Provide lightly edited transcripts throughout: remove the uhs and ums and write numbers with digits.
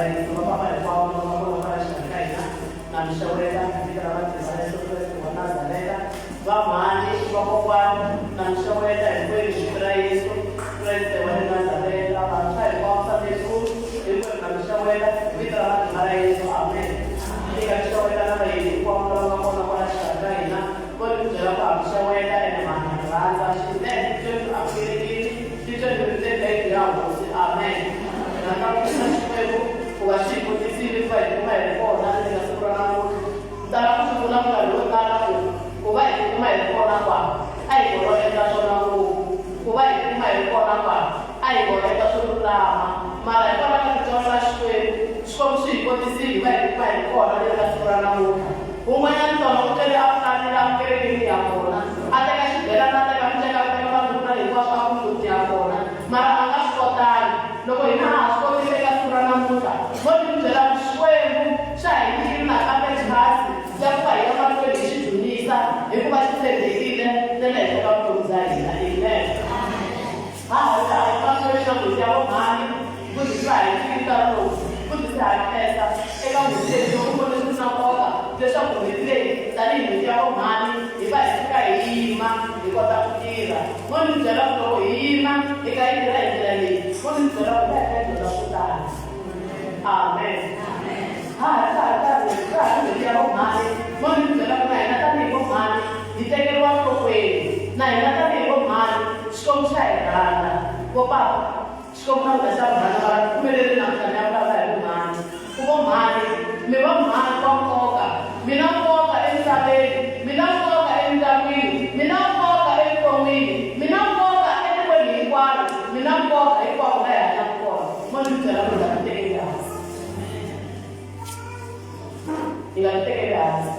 ra Yesu. Vapapa hinkwavo lava nga kona kwala xikarhi ka hina na mi xeweta hi vito ra matimba ra Yesu Kreste wa Nazareta. Vamhani, vakokwani na mi xeweta hinkwenu hi vito ra Yesu Kreste wa le Nazareta. Vantshwa hinkwavo Sunday school hinkwenu na mi xeweta hi vito ra matimba ra Yesu. Amen. Ni nga mi xeweta na vayeni hinkwavo lava nga kona kwala xikarhi ka hina. Vo ni byela ku ha mi xeweta ene ma ha mi rhandza swinene. Titweni mi amukelekile, titweni mi ri ndzeni ka yindlu ya Hosi. Amen. Hi rhandza ku khensa Xikwembu ku va xi hi kotisile ku va hi tikuma hi ri kona ni le ka siku ra namuntlha. Ni tala ku swi vula minkarhi yo tala ku, ku va hi tikuma hi ri kona kwala, a hi ngo ro endla swona ngopfu. Ku va hi tikuma hi ri kona kwala, a hi ngo endla swo lulama. Mara hikwalaho ka tintswalo ta Xikwembu, Xikwembu xi hi kotisile hi va hi tikuma hi ri kona ni le ka siku ra namuntlha. Un'wanyana tolo u tlele a pfukanile a kerekeni ya kona, a teka xibelana, a teka miceka, a teka maduku na hinkwaswo a ku ndlwini ya kona, mara a nga swi kotangi. Loko hina ha ha swi kotile eka siku ra namuntlha, mo ni mi byela ku Xikwembu xa hi nyikile nakambe chance ya ku va hi ya mahlweni hi xi dzunisa hikuva xi tshembekile na le henhla ka vutomi bya hina. Amen. Ha ha ri laha emahlweni ka n'hweti ya vumhani, mfundhisi va ha yi tiki nkarhi lowu. Mfundhisi ha khensa eka n'hweti leyi loko u vone swi ri na nkoka leswaku n'hweti leyi tanihi n'hweti ya vumhani hi va hi fika hi yima hi kota ku tirha. Mo ni byela ku loko hi yima hi kha hi tirha hi ndlela leyi, mo ni byela ku hi ta hi kha hi dyondza swo tala. Amen. Ha ha ri karhi karhi ka ha ri n'hweti ya vumhani, mo ni byela ku na hina tanihi vomhani hi tekeriwa nhlokweni. Na hina tanihi vomhani Xikwembu xa hi rhandza. Vo papa, Xikwembu na n'wina xa mi rhandza mara ni pfumeleleni namuntlha ni ya vulavula hi vomhani. Ku vomhani, mi vomhani va nkoka. Mi na nkoka emisaveni, mi na nkoka emindyangwini, mi na nkoka evuton'wini, mi na nkoka etikweni hinkwaro, mi na nkoka hinkwako la hi hanyaka kona. Mo ni byela ku hi nga ti tekeli hansi. Hi nga ti tekeli hansi.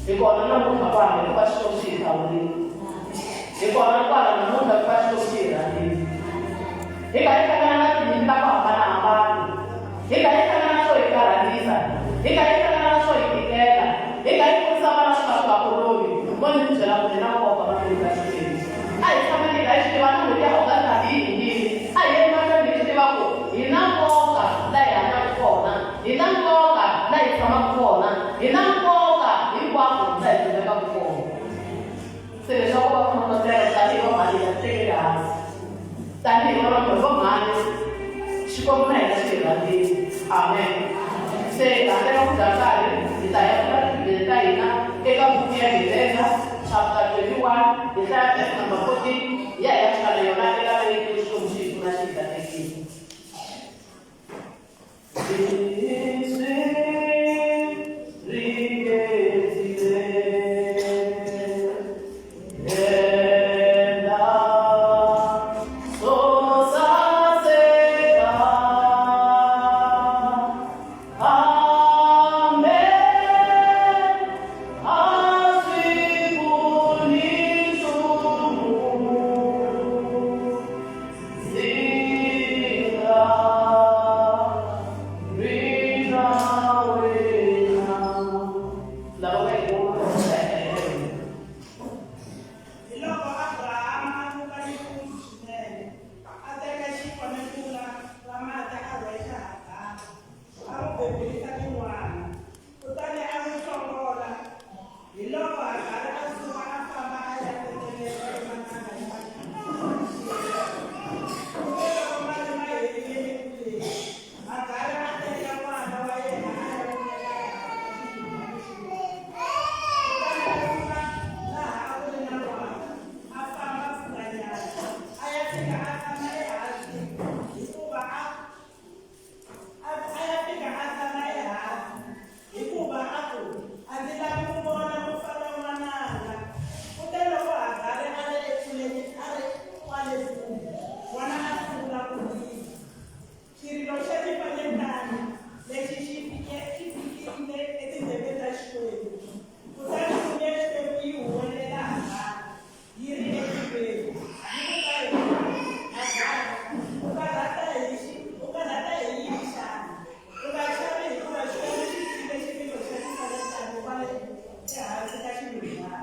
Hi kona namuntlha kwala hikuva Xikwembu xi hi hlawurile. Hi kona kwala namuntlha hikuva Xikwembu xi hi rhandzile. Hi kha hi hlangana na tinyimpi ta ku hambanahambana. Hi kha hi hlangana na swo hi karhalisa. Hi kha hi hlangana na swo hi tikela. Hi kha hi kurisa vana swi kha swi nga olovi. Mo ni mi byela ku hi na nkoka mahlweni ka Xikwembu. A hi tshameni hi kha hi swi tiva na n'hweti ya August hambi yi hundzile. A hi yeni mahlweni hi swi tiva ku hi na nkoka la hi hanyaka kona. Hi na nkoka la hi tshamaka kona. Hi na nkoka hinkwako la hi kumekaka kona. Se leswaku va khongotela tanihi vamhani hi nga titekeli hansi. Tanihi vamhani, Xikwembu na hina xi hi rhandzile. Amen. Se handle ka ku dya nkarhi, hi ta ya pfula Tibibele ta hina eka buku ya Genesa chapter 21, hi hlaya verse number 14, hi ya hi ya fika na yona eka 19 Xikwembu xi hi pfuna xi hi katekisa. Hiloko Abrahama a muka nimpundzu swinene, a teka xinkwa ni kula ra mati a rhwexa Hagara, a n'wi bebulisa ni n'wana. Kutani a n'wi hlongola. Hiloko Hagara a suka a famba a ya tsemeleta emananga ya Vaxiyele. Kuteloko mati ma herile ekuleni, Hagara a teka n'wana wa yena a ya n'wi nyika eximun'wanini xin'wana. Kutani a suka laha a ku ri na n'wana, a famba mpfhukanyana, a ya fika a tshama ehansi, hikuva a A a ya fika a tshama ehansi, hikuva a ku, A ndzi lavi ku vona ku fa ka n'wananga. Kuteloko Hagari a ri ekule a ri kwale kule, n'wana a sungula ku rila. Xirilo xa xifanyetana lexi xi fike xi fikile etindleveni ta Xikwembu. Kutani ntsumi ya Xikwembu yi huwelela Hagari. Yi ri etilweni, yi ku ka yena, Hagara, u karhata hi xi, u karhata hi yini xana? U nga chavi, hikuva Xikwembu xi twile xirilo xa xifanyetana kwale ehansi ka xinhundzana.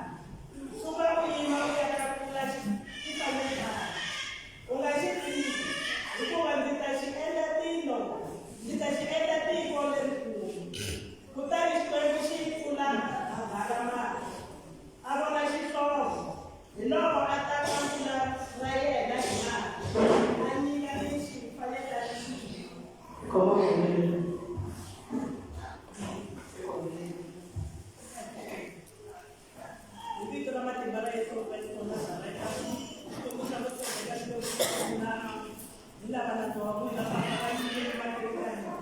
Suka u yima u ya tlakula xifanyetana, u nga xi tshiki, hikuva ndzi ta xi endla tilo, ndzi ta. khongeleni. Hi vito ra matimba ra Yesu Kreste wa Nazareta, Xikwembu xa vutshembeka Xikwembu xa lulama, hi lava nandzu wa n'wina Papa va yimile emahlweni ka hina.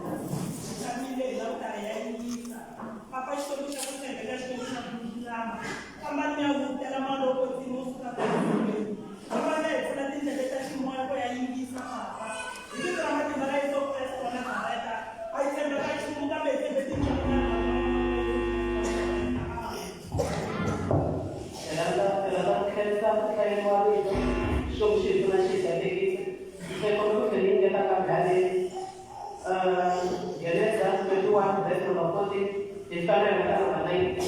Hi tshamile hi lava ku ta hi ya yingisa. Papa Xikwembu xa ku tshembeka Xikwembu xa ku lulama, fambani mi ya huhutela moya lowo kwetsima wu sukaka etilweni. Fambani mi ya hi pfula tindleve ta ximoya ku ya yingisa Papa. Hi vito ra matimba ra Yesu Kreste wa Nazareta, a hi tshembeka nchumu kambe hi tshembe tintswalo ta Baba wa Yesu Kreste wa Nazareta. Amen. Hi rhandza hi rhandza ku khensa ku hlayeriwa rito Xikwembu xi hi pfuna xi hi katekisa. Se kombela ku tlhela yi nyiketa kambe haleni Genesa 21 verse number 14 hi fika na yona ka number 19.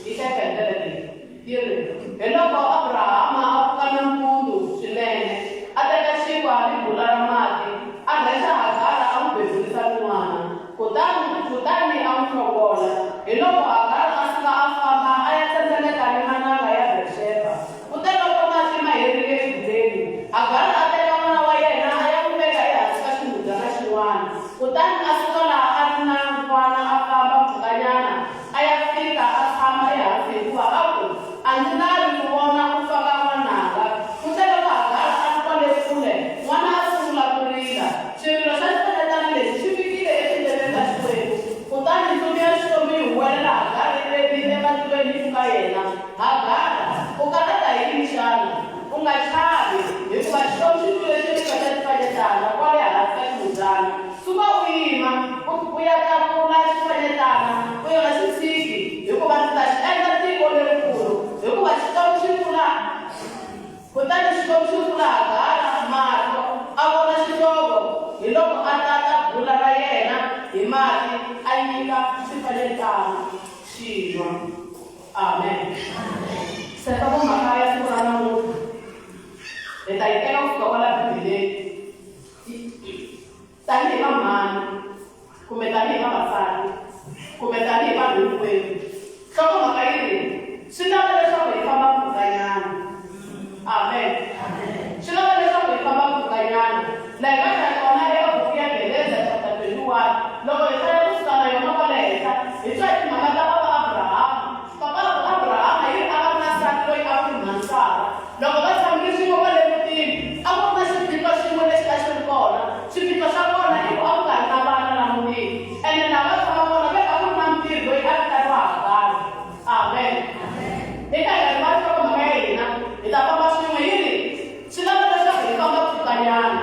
Yi hlayeka hi ndlela leyi yi ri, Hiloko Abrahama a pfuka nampundzu swinene, a teka xinkwa ni gula ra mati, a rhwexa Hagara a n'wi bebulisa ni n'wana. Kutani kutani a n'wi hlongola. Hiloko Hagara a suka a famba a ya tsendzeleka ni mananga ya Berxeba. Kuteloko mati ma herile eguleni, Hagara a teka n'wana wa yena a ya n'wi veka ehansi ka ximhubyana xin'wana. Kutani a suka laha a ri na n'wana a famba mpfhukanyana a ya fika a tshama ehansi hikuva a ku, A ndzi lavi ku vona ku fa ka n'wananga. Kuteloko Hagara a ri kwale kule, n'wana a sungula ku rila. Xirilo xa xifanyetana lexi xi fikile etindleveni ta Xikwembu. Kutani ntsumi ya Xikwembu yi huwelela Hagara yi rebile ematilweni yi ku ka yena, Hagara, u karhata hi yini xana? U nga chavi, hikuva Xikwembu xi twile xirilo xa xifanyetana kwale hansi ka ximutana. Suka u yima, u, u ya tlakula xifanyetana, u nga xi tshiki, hikuva ndzi ta xi endla tiko lerikulu, hikuva Xikwembu xi pfula. Kutani Xikwembu xi pfula Hagara mahlo, a vona xihlovo, hiloko a tata gula ra yena hi mati, a nyika xifanyetana xi nwa. Amen. Se nhlokomhaka ya siku ra namuntlha hi ta yi teka kusuka kwala Bibeleni. Tanihi vamhani kumbe tanihi vavasati kumbe tanihi vanhu hinkwenu, nhlokomhaka yi ri, Swi lava leswaku hi famba mpfhukanyana. Amen. Swi lava leswaku hi famba mpfhukanyana. Laha hi nga hlaya kona eka buku ya Geneza chapter 21, loko hi hlaya kusuka na yona kwale henhla, hi twa hi timhaka ta bava Abrahama. Papa Abrahama yi ri a va ri na nsati loyi a ku ri mhani Sara. Loko va tshamile swin'we kwale mutini, a ku ri na xiphiqo xin'we lexi a xi ri kona. Xiphiqo xa kona i ku a ku nga ri na vana la mutini, ene laha va tshama kona ve a ku ri na mutirhi loyi a vitaniwa Hagara. Amen. Hi ta hi nga rivali nhlokomhaka ya hina, hi ta famba swin'we. Yi ri, Swi lava leswaku hi famba mpfhukanyana.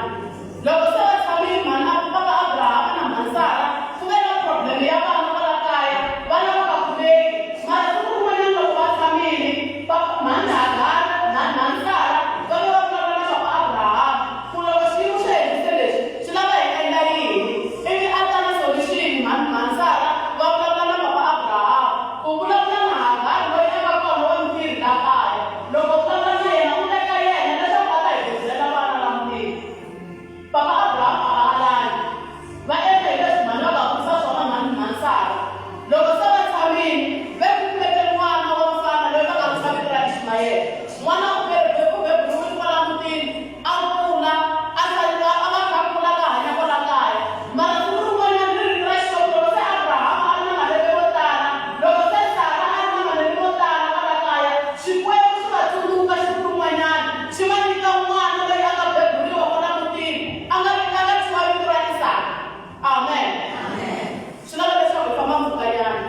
Loko se va tshamile mhani papa Abrahama na mhani Sara, ku ve na problem ya vana kwala kaya, vana va nga kumeki. Mara siku rin'wanyana loko va tshamile, papa mhani Hagara na mhani Sara va ve va vulavula na papa Abrahama ku loko xiyimo xi endlise leswi, swi lava hi endla yini? Ivi a ta na solution mhani mhani Sara va vulavula na papa Abrahama ku vulavula na Hagara loyi a nga kona wa mutirhi la kaya. Loko u vulavula na yena, u teka yena leswaku a ta hi bebullela vana la mutini. Papa Abrahama a nga alangi. Va endle hi leswi mhani va nga vutisa swona mhani mhani Sara. Loko se va tshamile, ve ku kumeke n'wana wa mufana loyi va nga n'wi thya vito ra Iximayele. N'wana u u beburiwile kwala mutini, a kula, a a a va a kha a kula ka hanya kwala kaya. Mara siku rin'wanyana ri rito ra Xikwembu loko se Abrahama a ri na malembe mo tala, loko se Sara a ri na malembe mo tala kwala kaya, Xikwembu xi va tsundzuka siku rin'wanyana, xi va nyika n'wana loyi a nga beburiwa kwala mutini, a nga a nga thyiwa vito ra Isaka. Amen. Swi lava leswaku hi famba mpfhukanyana.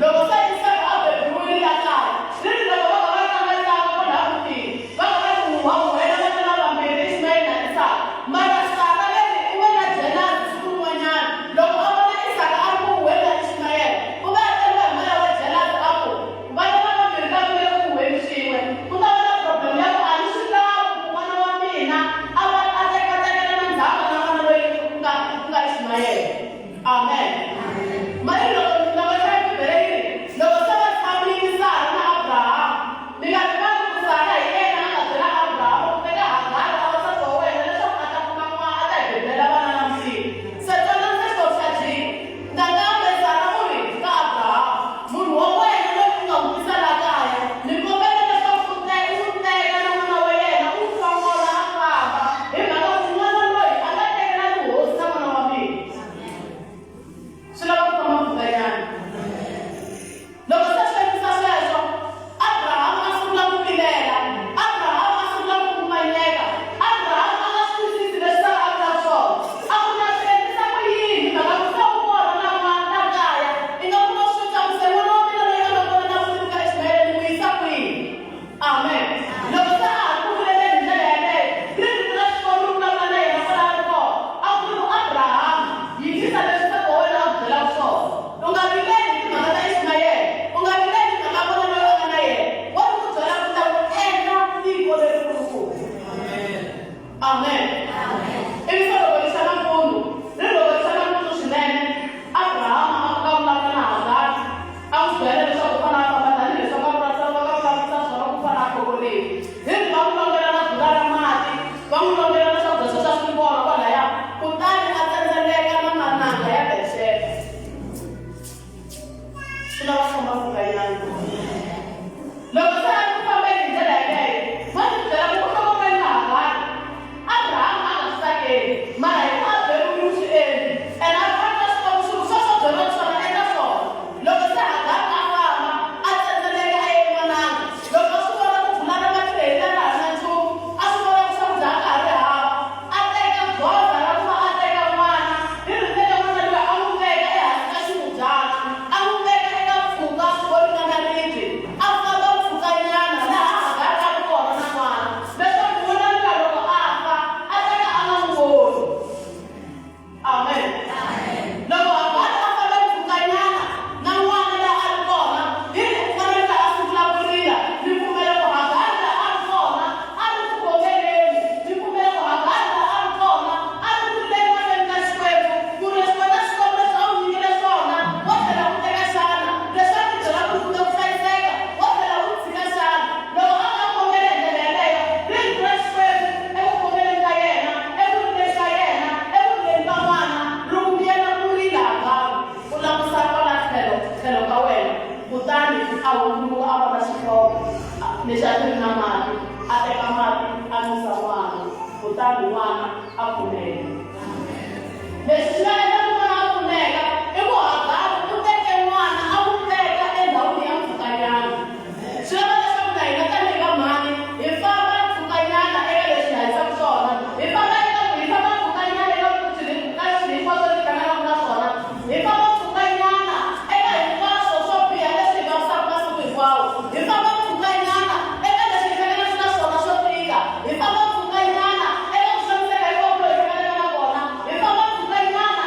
Loko se Isaka a beburiwile la kaya, ri ri loko va ka va tlanga ntlangu kwalaha mutini, va ka va ri huwa-huwela vana lavambirhi, Iximayele na Isaka. Mara Sara ve ri u ve na jelasi siku rin'wanyana. Loko a vona Isaka a ri ku huweni na Iximayele, u ve a teriwa hi moya wa jelasi a ku, Vana lavambirhi lava va le ku huweni swin'we, ku ta va na problem ya ku a ni swi lavi ku n'wana wa mina a va a tekatekana na ndzhaka na n'wana loyi ku nga ku nga Iximayele. Amen. Mali loko loko hlaya Bibele yi ri loko se va tshamile Sara na Abrahama, mi nga rivali ku Sara hi yena a nga byela Abrahama ku teka Hagara a va nsati wa wena leswaku a ta kuma n'wana a ta hi bebullela vana na mutini. Se twanani se xitori xa jika. Nakambe Sara u ri ka Abrahama, Munhu wa wena loyi u nga n'wi tisa la kaya, ni kombela leswaku u u n'wi teka na n'wana wa yena u n'wi hlongola a famba, hi mhaka ku n'wana loyi a nga tekelani vuhosi na n'wana wa mina. U nga vileli hi timhaka ta Iximayele, u nga vileli hi mhaka n'wana loyi a nga na yena. Wo ni ku byela ku ta ku endla tiko lerikulukumba. Amen. Ivi se loko ri xa nampundzu, ri loko ri xa nampundzu swinene, Abrahama a pfuka a vulavula na Hagari, a n'wi byela leswaku u fanele a famba tanihileswi a nga vulavurisa va nga vulavurisa swona ku fana na khokho leyi. Hi ri va n'wi longela na gula ra mati, va n'wi longela na swakudya swo swa swimboro kwalaya, kutani a tsendzeleka na mananga ya Berxeba. Swi lava famba mpfhukanyana. Loko se a ri ku fambeni hi ndlela yeleyo, va ndzi byela ku ku hlongoriweni ka Hagari, Abrahama a nga swi tsakeli, mara hi ku a byeriwile u swi endli, ene a a twa Xikwembu xi ku sweswo byeriweke swona endla swona. Loko se Hagari a famba, a tsendzeleka a ya emananga, loko a swi vona ku gula ra mati leri a ra ha ri na nchumu, a swi vona ku swakudya a ka ha ri hava, a teka goza ra ku va a teka n'wana, hi ri teka n'wana luya a n'wi veka ehansi ka ximudyana, a n'wi veka eka mpfhuka wo ringana ribye, a famba mpfhukanyana laha Hagari a ri kona na n'wana, leswaku n'wana luya loko a fa, a ta ka a nga n'wi voni. Amen. Loko Hagari a fambe mpfhukanyana na n'wana laha a ri kona, hi ri n'wana luya a sungula ku rila, ni pfumela ku Hagari laha a ri kona a ri ku khongeleni, ni pfumela ku Hagari laha a ri kona a ri ku rileni mahlweni ka Xikwembu, ku ri leswi wena Xikwembu leswi a wu nyikile swona, wo tlhela u teka xana? Leswi a ti byela ku ri ku ta ku hlayiseka, wo tlhela u tshika xana? Loko a nga khongela hi ndlela yeleyo, rito ra Xikwembu eku khongeleni ka yena, eku rileni ka yena, eku rileni ka n'wana, ri ku miyela ku rila Hagari, u langusa kwala tlhelo, tlhelo ka wena. Kutani a hundzuluka a vona xihlovo lexi a xi ri na mati, a teka mati a nwisa n'wana, kutani n'wana a pfuneka. Lexi xi nga endla ku n'wana a pfuneka i ku Hagari u teke n'wana a n'wi veka endhawini ya mpfhukanyana. Swi lava leswaku na hina tanihi vamhani hi famba mpfhukanyana eka leswi hi hanyisaka swona, hi famba eka hi famba mpfhukanyana eka ka swilo hinkwaswo leswi hi hlanganaka na swona, hi famba mpfhukanyana eka hinkwaswo swo biha leswi hi vavisaka masiku hinkwawo, hi famba mpfhukanyana eka leswi hi hlanganaka na swona swo tika, hi famba mpfhukanyana eka ku xaniseka hinkwako loku hi hlanganaka na kona, hi famba mpfhukanyana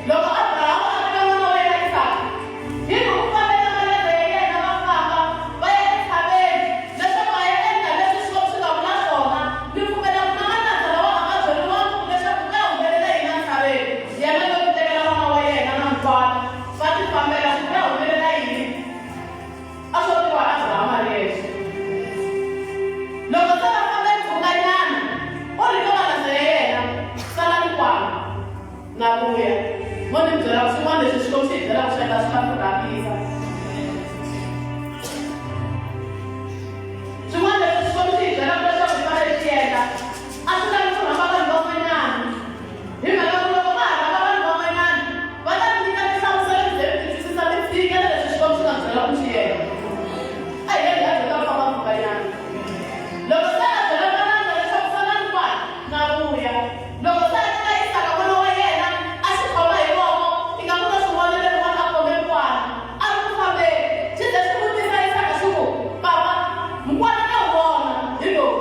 Loko Abrahama a teka n'wana wa yena Isaka, hi ku u fambe na malandza ya yena va famba va ya entshaveni leswaku a ya endla leswi Xikwembu xi nga vula swona. Ni pfumela ku na malandza lawa a ma byeriwanga ku leswaku ku ta humelela yini entshaveni. Yena lo titekela n'wana wa yena na mukwana va tifambela ku ku ya humelela yini. A swo tiwa hi Abrahama a ri yexe. Loko se va fambe mpfhukanyana, u ri ka malandza ya yena, Salani kwala. Na vuya. Mo ni byela ku swin'wana leswi Xikwembu xi hi byelaka swi endla swi lava ku rhangisa. Swin'wana leswi Xikwembu xi hi byelaka leswaku hi fanele hi swi endla, a swi lavi ku rhamba vanhu van'wanyana. Hi mhaka ku loko ma ha rhamba vanhu van'wanyana, va ta mi nyika tinhlamuselo mi ze mi ti twisisa mi tshika na leswi Xikwembu xi nga mi byela ku swi endla. A hi yena hi ya dyondza ku famba mpfhukanyana. Loko se a byela malandza leswaku salani kwala, na vuya. Loko se a teka Isaka n'wana wa yena, a xi khoma hi voko, ingaku ta swi vona lerin'wana a khome mukwana, a ri ku fambeni. Xi ze xi vutisa Isaka xi ku, Papa, mukwana na wu vona hi lowu.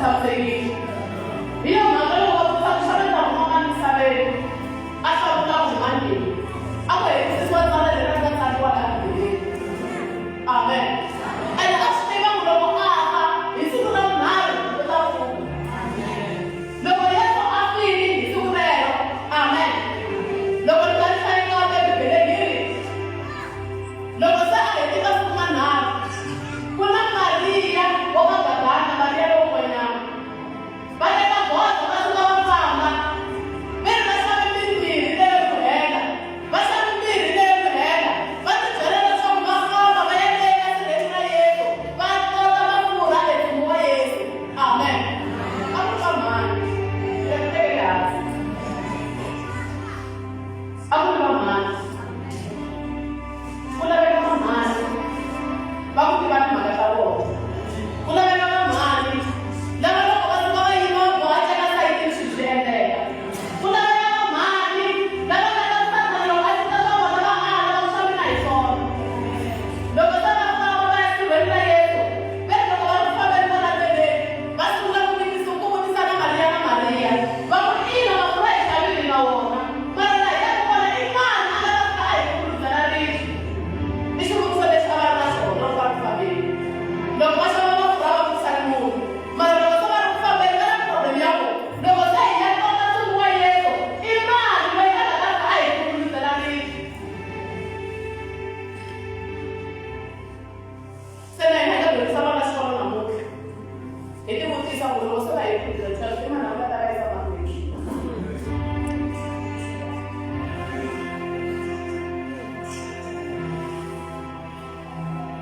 tshamisekile. Hi yo mhaka loko va vutisa ku xana ndhawu un'wana misaveni a hlamula ku mhani leyi a ku hetisisiwa tsala leri ri nga tsariwa laha Bibeleni. Amen. Ene a swi tiva ku loko a fa hi siku ra vunharhu u ta pfuka. Loko Yesu a file hi siku rero, amen. Loko ni nga ri hlayi kambe Bibeleni yi ri loko se a hete masiku manharhu ku na Mariya wa Magadana na Mariya lowun'wanyana va teka goza va suka va famba ve ri va xave mirhi leyo nuhela va xave mirhi leyo nuhela va tibyela leswaku va famba va ya teka sirheni ra Yesu va tota mafurha entsumbu wa Yesu. Amen. A ku ri va mhani ni ku tekele hansi a ku ri va mhani ku laveka vamhani va ku tiva timhaka ta vona ku laveka vamhani lava loko va suka va yima va boha teka sayitini swilo swi endleka ku laveka vamhani lava nga ta sathana loko a cinca swa vona va ala va ku swa mina hi swona loko se va famba va ya sirhweni ra Yesu ve ri loko va ri ku fambeni vona ndleleni va sungula ku vutisa ku vutisana Mariya na Mariya va ku ina mafurha hi xavile na wona mara laha hi yaka kona i mani a nga ta fika a hi kukuludzela ribye i xivutiso lexi a va ri na xona loko va ri ku fambeni loko va xava mafurha va vutisani munhu mara loko se va ri ku fambeni va na problem ya ku loko se hi ya tota ntsumbu wa Yesu i mani loyi a nga ta fika a hi kukuludzela ribye se na hina hi ta dyondzisa vana xikolo namuntlha hi ti vutisa ku loko se va hi grade 12 i mani a nga ta va yisa mahlweni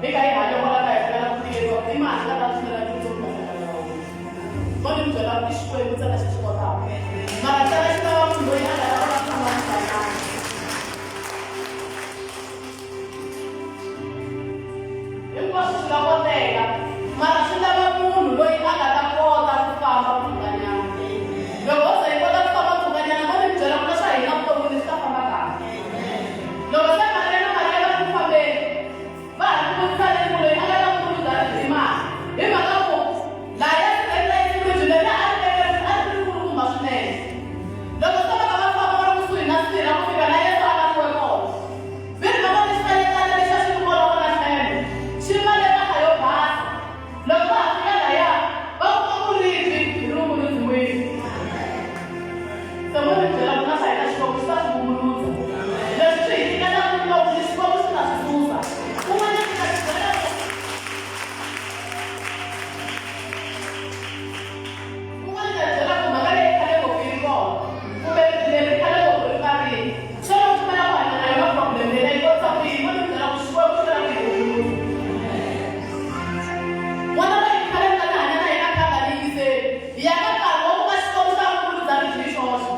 hi kha hi hanya kwala ka hi hlangana ku tikeriwa i mani a nga ta pfumela dyondzo ku hlangana na wona mo ni mi byela ku i Xikwembu ntsena xi swi kotaka mara ntsena xi lava munhu loyi a nga ta kota ku famba misaveni. Hinkwaswo swi nga koteka, mara swi lava munhu loyi a nga ta kota ku famba mpfhukanyana. Loko ho ze hi kota ku famba mpfhukanyana, mo ni mi byela ku na swa hina vuton'wini swi ta famba kahle. Loko se Mariya na Mariya va ri ku fambeni, va ha ri ku vutisaneni ku loyi a nga ta n'wi vuludza ribye i mani. Hi mhaka ku lahaya sirheni ra Yesu ribye leriya a ri vekeriwile a ri ri rikulukumba swinene. Loko se va kha va famba va ri kusuhi na sirha ku fika laha Yesu a lahliwe kona, Vhiri va vone xifanyetana lexi a xi ri kona kwala tlhelo, xi mbale mpahla yo basa. Loko va ha fika lahaya, va kuma ku ribye ri vumbuludziwile. Se mo ni byela ku na swa hina Xikwembu xi ta swi vumbuludza. Leswi swi hi tikelaka vutomi, Xikwembu xi ta swi susa. Kun'wanyana ni ta mi byela ku. Un'wana ta byela ku mhaka leyi khale ngopfu yi ri kona kumbe ribye leri khale ngopfu ri pfarile. Xana u pfumela ku hanya na yona problem leyi yi kotisa ku yini? Mo ni byela ku Xikwembu xi lava ku yi hundzuluxa. N'wana loyi khale ni kha ni hanya na yena a kha a nga ni yingiseli. Hi ya ka nkarhi wa ku va Xikwembu xa vumbuludza ribye hi xoxe.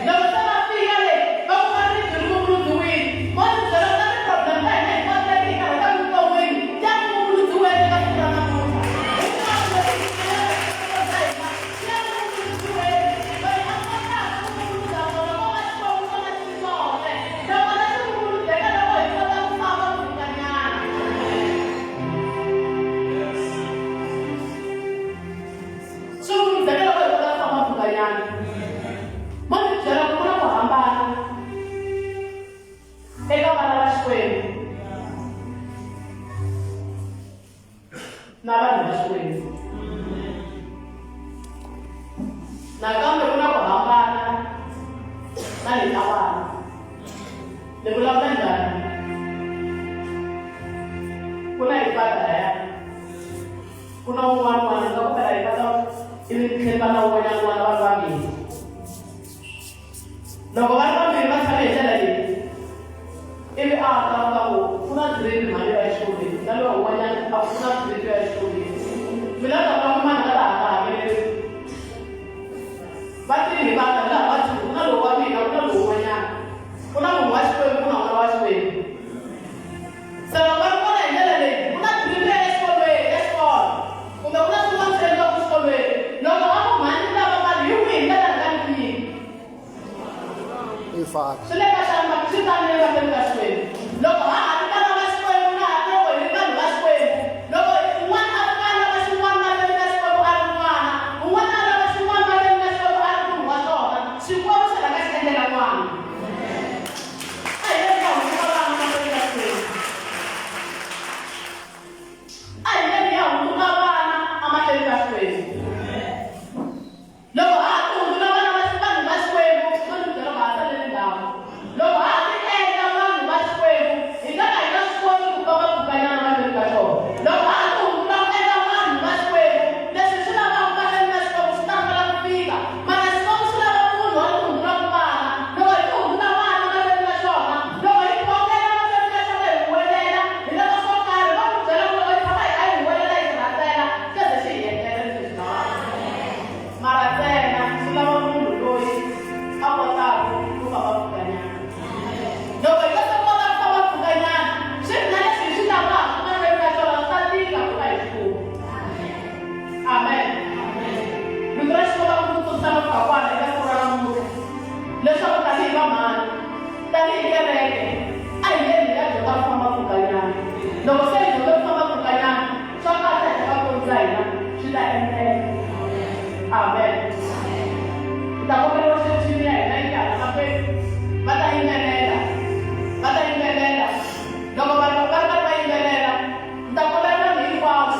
Loko se va fika le va kuma ribye ri vumbuludziwile. Mo ni byela ku na ti-problem ta hina hinkwato leti hi karhataka vuton'wini ti ya ku vumbuludziweni eka siku ra namuntlha. Hinkwaswo leswi hi pfumelaka eka vutomi bya hina swi ya ku vumbuludziweni. Loyi a kotaka ku vumbuludza swona ko va Xikwembu xona xi ri xoxe. Nakona xi vumbuludzeka loko hi kota ku famba mpfhukanyana. Swi vumbuludzeka loko hi kota ku famba mpfhukanyana. Mo ni byela ku ku na ku hambana eka vana va Xikwembu na vanhu va Xikwembu. Nakambe ku na ku hambana na le ka vanhu. Ni vulavula njhani? Ku na hi fata laya. Ku na un'wana n'wana nga ku phela hi fata ivi ni tlhela va na un'wanyana n'wana va ri vambirhi. Loko va ri vambirhi va tshame hi ndlela leyi, ivi a ta va ku ku na drip mhani yo ya exikolweni na loyi un'wanyana a ku na drip yo ya exikolweni. Mina ni ta vula ku mani nga ta ha hakeleriwi. Va tini hi vana laha va ku na lowu wa mina ku na lowu un'wanyana ku na munhu wa Xikwembu ku na n'wana wa Xikwembu. Se loko va ri kona hi ndlela leyi, ku na drip ya exikolweni ya xikolo kumbe ku na swin'wana swi endliwaka exikolweni. Loko a ku mhani ni lava mali hi wihi ndlela ni nga ni ku nyika? I fana. Swi le ka xana swi tano emahlweni ka Xikwembu. Loko ha ha ri vana va Xikwembu na ha loko hi Loko se hi dyondze ku famba mpfhukanyana, swa kahle henhla ka vutomi bya hina swi ta endleka. Amen. Hi ta kombela worship team ya hina yi ta hala mahlweni va ta yimbelela, va ta yimbelela. Loko vanhu va ri karhi va yimbelela, ni ta kombela vanhu hinkwavo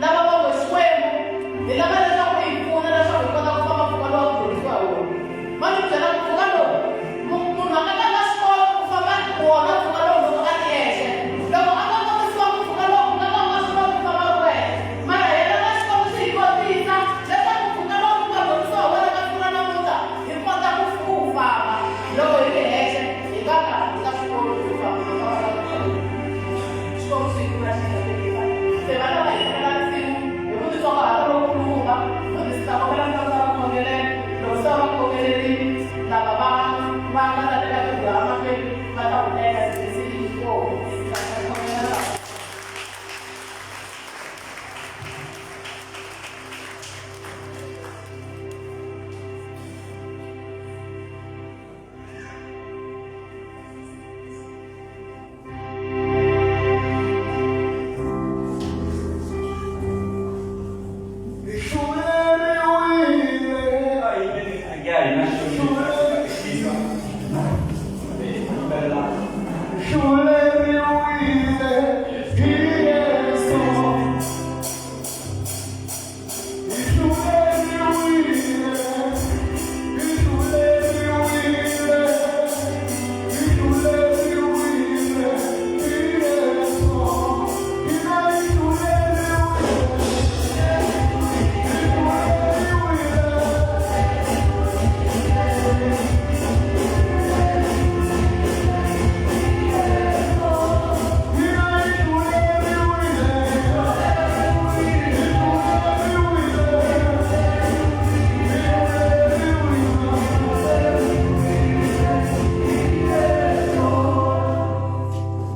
lava va ngo Xikwembu hi lava leswaku u hi pfuna leswaku hi kota ku famba mpfhuka lowu a wu dyondzisiwa hi wona. Va ni byela ku mpfhuka lowu munhu a nga ka a nga swi koti ku famba wona mpfhuka lowu loko a ri yexe. Loko a nga kotisiwa ku mpfhuka lowu u nga ka u nga swi koti ku famba ri wexe. Mara hi lava Xikwembu xi hi kotisa leswaku mpfhuka lowu ku nga dyondzisiwa hi wona ka siku ra namuntlha hi kota ku ku wu famba. Loko hi ri hexe hi nga ka hi nga swi koti ku famba ku famba ka mpfhuka lowu. Xikwembu xi hi pfuna xi hi katekisa. Se va lava hi tlangela risimu hi ku titsongahata lokukulukumba, mufundhisi ta kombela mi ta ku ta va khongelela. Loko se va va khongelerile, lava va va nga ta teka ntirho ya mahlweni va ta wu teka ndzi oh, ta khongelela lava.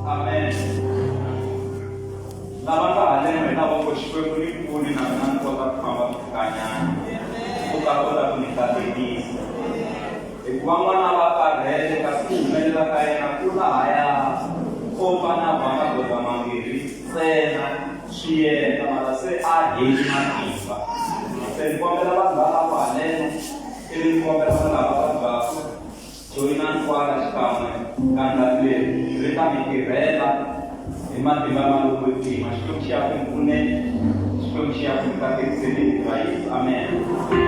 Amen. Lava nga haleno hi lava ngo Xikwembu ni pfuni na mina ni kota ku famba mpfhukanyana u ta kota ku ni katekisa. Hikuva n'wana va karhele kasi ku humelela ka yena ku lahaya ko va na va magoza mambirhi ntsena swi endla mara se a heli matimba. Se ni kombela vanhu va lavo haleno ivi ni kombela vanhu lava va byaka Joyinani kwala xikan'we gandlati leri ri ta mi tirhela hi matimba ma lowo kwetsima. Xikwembu xi ya ku mi pfuneni, Xikwembu xi ya ku mi katekiseni hi vito ra Yesu. Amen.